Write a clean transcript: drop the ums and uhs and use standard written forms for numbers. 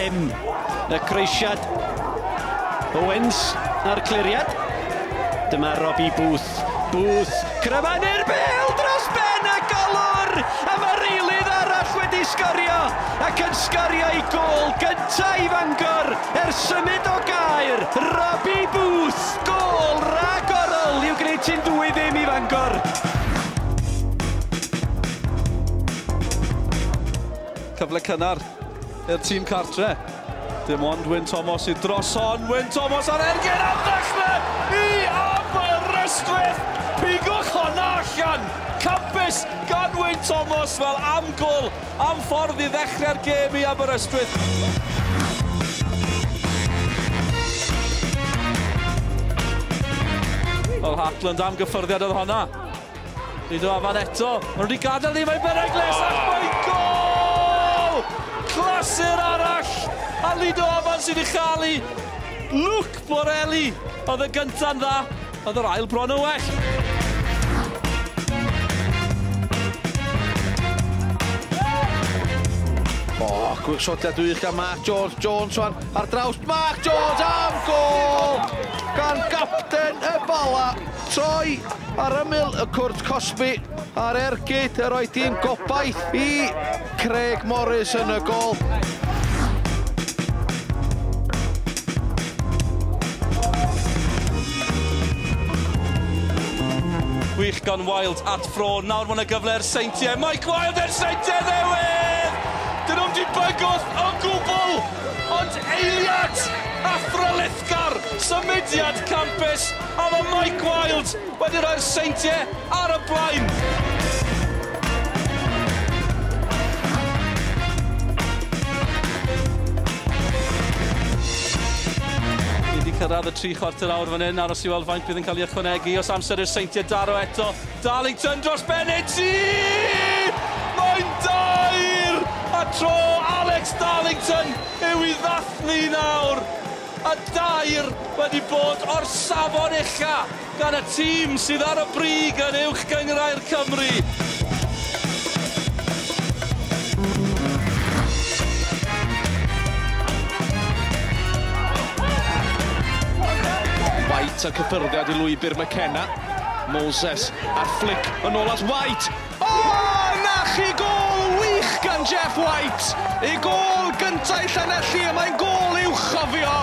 ddim. Y croesiad. Owens a'r cliriad. Dyma Robbie Booth. Booth, cryfanu'r bêl dros ben y golwr! A mae'r eilydd arall wedi sgorio ac yn sgorio ei gôl gynta i Fangor ers symud o Gaer. Robbie Booth, gôl ragorol i'w gwneud ti'n 2-0 i Fangor. Cyfle cynnar i'r tîm cartre. Dim ond Wyn Thomas sydd dros hon. Wyn Thomas ar ergyd am ddechrau i Aberystwyth! Pigwch honna allan! Campus gan Wyn Thomas fel am gôl, am ffordd i ddechrau'r gêm i Aberystwyth. Wel, Hartland am gyffyrddiad oedd honna. Lido Afan eto. Maen nhw wedi gadael ni, mae'n beryglus ac mae'n gôl! Clasur arall! A Lido Afan sydd wedi chael ei Luke Borelli oedd y gynta'n dda, oedd yr ail bron yn well. O, gwrthsodiad wych gan Mark Jones, Jones wan ar draws Mark Jones am gôl gan gapten y Bala. Troi ar ymyl y cwrt cosbi a'r ergyd a roi dim gobaith i Craig Morris yn y gôl. Gwych gan Wild at Fro. Nawr mae yna gyfle i'r Seintiau. Mike Wild i'r Seintiau newydd! Dyn nhw'm di bygwth o gwbl, ond eiliad athrylithgar, symudiad campus, a mae Mike Wild wedi rhoi'r Seintiau ar y blaen. Cyrraedd y 3/4 awr fan hyn, aros i weld faint bydd yn cael ei ychwanegu. Os amser i'r Seintiau daro eto, Darlington dros Bennett! Mae'n dair! A tro Alex Darlington yw i ddathlu nawr. A dair wedi bod o'r safon ucha gan y tîm sydd ar y brig yn Uwch Gynghrair Cymru. White a cyffyrddiad i lwybr McKenna. Moses a'r flick yn ôl at White. O, na chi gôl wych gan Jeff White! Ei gôl gyntaf i Llanelli, a mae'n gôl i'w chofio.